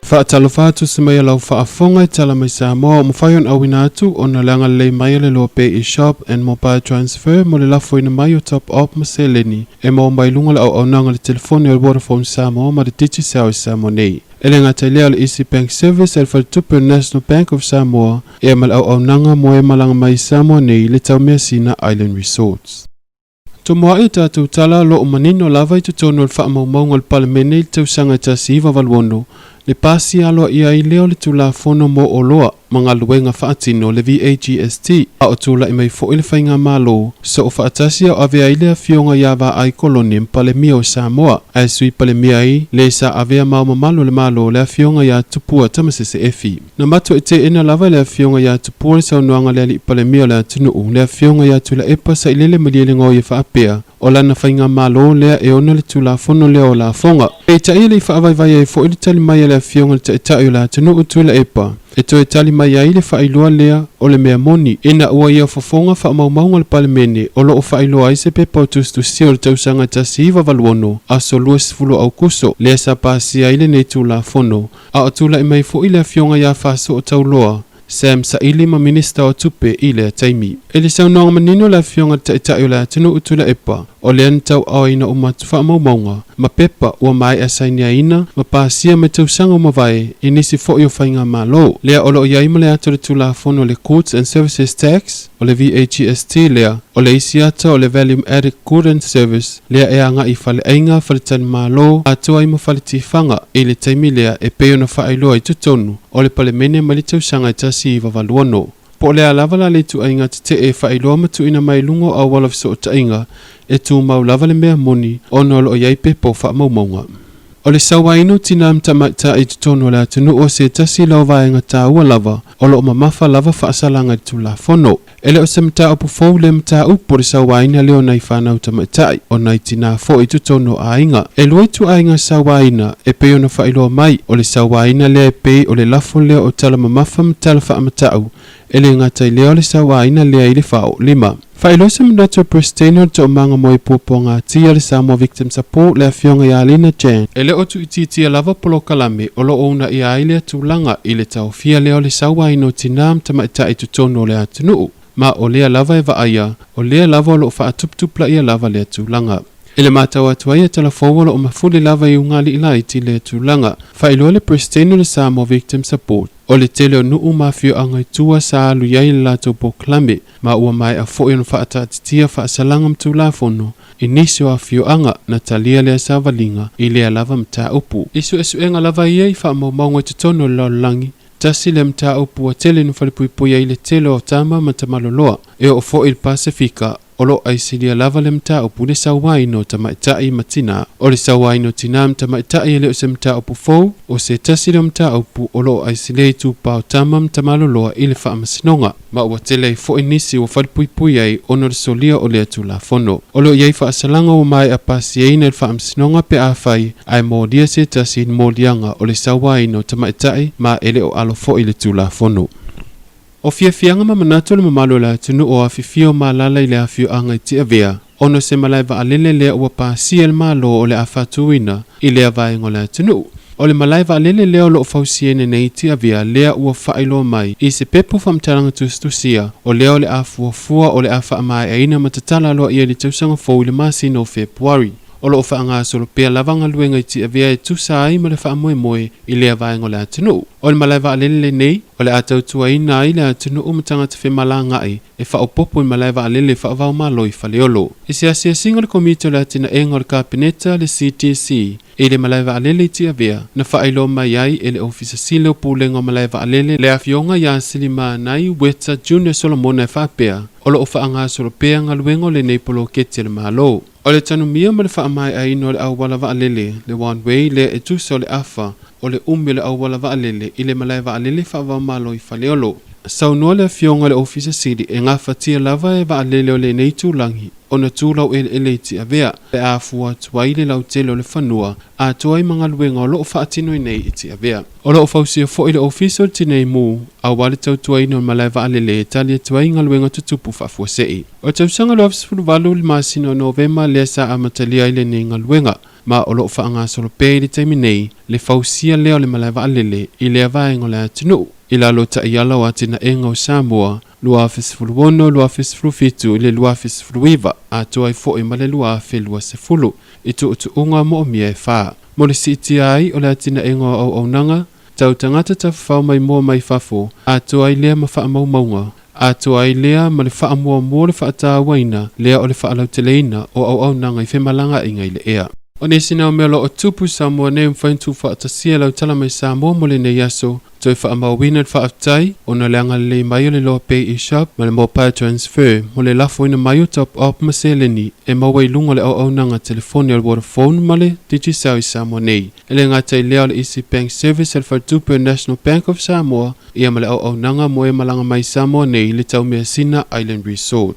Faatalofa atu se mai a lau faafofoga i Tala Mai Samoa ua mafai ona auina atu ona o le agalelei mai o le Loa Pay eShop and Mobile Transfer mo le lafoina mai o top up ma seleni e maua mai luga o le auaunaga i le telefoni o le Vodafone Samoa ma le Digicel i Samoa nei. E le gata i lea o le Easy Bank Service a le Faletupe o le National Bank of Samoa ea ma le auaunaga mo e malaga mai i Samoa nei i le Taumeasina Island Resorts. Tomoa'i a tatou tala o lo o manino lava i totonu o le faamaumauga o le Palemene i le tausaga e 1986, le pasia aloaia ai lea o le Tulafono mo Oloa ma Galuega Faatino, le VAGST, a o tulai mai foi le Faigamalo soo faatasi a o avea ai le Afioga ia Vaai Kolone ma Palemia o Samoa, ae Sui Palemia ai le sa avea ma Ao Mamalu o le Malo le Afioga ia Tupua Tamasese Efi. Na matuai teena lava e le Afioga ia Tupua le saunoaga a le Alii Palemia o le atunuu, le Afioga ia Tuilaepa Sailele Malielegaoi e faapea, o lana faigamalo lea e ona le Tulafono lea o Lafoga. Peitai e le i faavaivai ai foi le tali mai a le Afioga i le Taitai o le atunuu Tuilaepa e toe tali mai ai le faailoa lea o le mea moni, ina ua ia fofoga faamaumauga o le Palemene o lo o faailoa ai se pepa o tusitusia o le tausaga 1986, aso 20 o Aukuso, lea sa pasia ai lenei Tulafono. A o tulai mai foi le Afioga ia Faasootauloa Sam Saili ma Minista o Tupe i lea taimi. I le saunoaga manino le Afioga i le Taitai o le atunuu Tuilaepa, o lea na tauaoina uma atu faamaumauga ma pepa ua maea sainiaina ma pasia mai tausaga ua mavae i nisi foi o faigamalo. Lea o lo o i ai ma le ata o le Tulafono o le Goods and Services Tax, o le VAGST lea, o le isi ata o le Value Added Good and Service lea e agai i faleaiga, faletalimalo, atoa ai ma faletifaga i le taimi lea e pei ona faailoa i totonu o le Palemene mai le tausaga e 1986. Po o le a lava la le ituaiga tetee e faailoa ma tuuina mai i luga o auala fesootaiga, e tumau lava le mea moni ona o lo o i ai pepa o faamaumauga. O le sauaina o tinā ma tamaitai i totonu o le atunuu o se tasi lea o vaega taua lava o lo o mamafa lava faasalaga i le Tulafono. E le o se mataupu fou lea mataupu o le sauaina lea o nai fanau tamaitai, o nai tinā foi i totonu o aiga. E lua ituaiga sauaina e pei ona faailoa mai, o le sauaina lea e pei o le lafo lea o tala mamafa ma tala faamatau E le gata i lea o le sauaina lea i le faaoolima. Faailoa se manatu o Peresetene o le Toomaga mo Ipuapuaga-tia le Samoa Victim Support le Afioga ia Lina Chan. E le o tuuitiitia lava polokalame o lo o uunaia ai lea tulaga i le taofia lea o le sauaina o tinā ma tamaitai i totonu o le atunuu, ma o lea lava e vaaia, o lea lava o lo o faatuputupulaia lava lea tulaga. I le matau atu ai a Talafou o lo o mafuli lava i ugali'i laiti lea tulaga. Faailoa le Peresetene o le Samoa Victim Support. O le tele o nuu ma afioaga i tua sa alu i ai le latou polokalame, ma ua maea foi ona faataatitia faasalaga ma Tulafono i nisi o afioaga na talia lea savaliga i lea lava mataupu. I suesuega lava ia i faamaumauga i totonu o le lalolagi, tasi lea mataupu ua tele ina falepuipui ai le tele o tama ma tamaloloa e oo foi i le Pasefika, O lo o aisilia lava le mataupu i le sauaina o tamaitai ma tinā. O le sauaina o tinā ma tamaitai e le o se mataupu fou, o se tasi lea o mataupu o lo o aisilia i itupa o tama ma tamaloloa i le faamasinoga, ma ua tele ai foi nisi ua falepuipui ai ona o le solia o lea Tulafono. O lo o i ai faasalaga ua maea pasiaina i le faamasinoga pe afai ae molia se tasi i ni moliaga o le sauaina o tamaitai ma e le o alo foi i le Tulafono. O fiafiaga ma manatu o le mamalu o le atunuu o afifio ma alaala i le afioaga i Tiavea, ona o se malae vaalele lea ua pasia e le Malo o le a faatuina i lea vaega o le atunuu. O le malae vaalele lea o lo o fausiaina nei i Tiavea lea ua faailoa mai i se pepa faamatalaga tusitusia o lea o le a fuafua o le a faamaeaina ma tatala aloaia i le tausaga fou i le masina o Fepuari. O lo o faagasolo pea lava galuega i Tiavea e tusa ai ma le faamoemoe i lea vaega o le atunuu. O le malae vaalele lenei, o le a tautuaina ai le atunuu ma tagata femalagaai e faaopoopo i malae vaalele faava-o-Malo i Faleolo. I se asiasiga a le Komiti o le Atinaega o le Kapeneta, le CTC, i le malae vaalele i Tiavea, na faailoa mai ai e le Ofisa Sili o Pulega o Malae Vaalele le Afioga ia Silimanai Weta Junior Solomona e faapea, o lo o faagasolo pea galuega o lenei poloketi a le Malo. O le tanumia ma le faamaeaina o le auala vaalele, le one way lea e tusa o le afa o le umi o le auala vaalele i le malae vaalele faava-o-Malo i Faleolo. Saunoa le Afioga i le Ofisa Sili e gafatia lava e vaalele o lenei itulagi ona tu laueleele i Tiavea pe a afua atu ai le lautele o le fanua atoa ai ma galuega o lo o faatinoina nei i Tiavea. O lo o fausia foi le Ofisa o le Tinei Mu aua le tautuaina o le malae vaalele e tali atu ai i galuega tutupu faafuasei. O le tausaga 2018 i le masina o Novema lea sa amatalia ai lenei galuega. Ma o lo o faagasolo pea i le taimi nei le fausia lea o le malae vaalele i lea vaega o le atunuu i lalo o taiala o atinaega o Samoa 2016, 2017 i le 2019 atoa ai foi ma le 2020 i tuutuuga moomia e fa. Mo le siitia ai o le atinaega o auaunaga tau tagata tafafao maimoa mai fafo atoa ai lea ma faamaumauga atoa ai lea ma le faamuamua o le faatauaina lea o le faalauteleina o auaunaga i femalagaaiga i le ea. O nisi na o mea o lo o tupu Samoa nei ua mafai ona tuufaatasia lau tala mai Samoa mo lenei aso, toe faamauina le faafetai ona o le agalelei mai o le Loa Pay eShop ma le Mobile Transfer mo le lafoina mai o top up ma seleni e maua i luga o le auaunaga telefoni a le Vodafone ma le Digicel i Samoa nei. E le gata i lea o le Easy Bank Service a le Faletupe o National Bank of Samoa ia ma le auaunaga mo e malaga mai i Samoa nei i le Taumeasina Island Resort.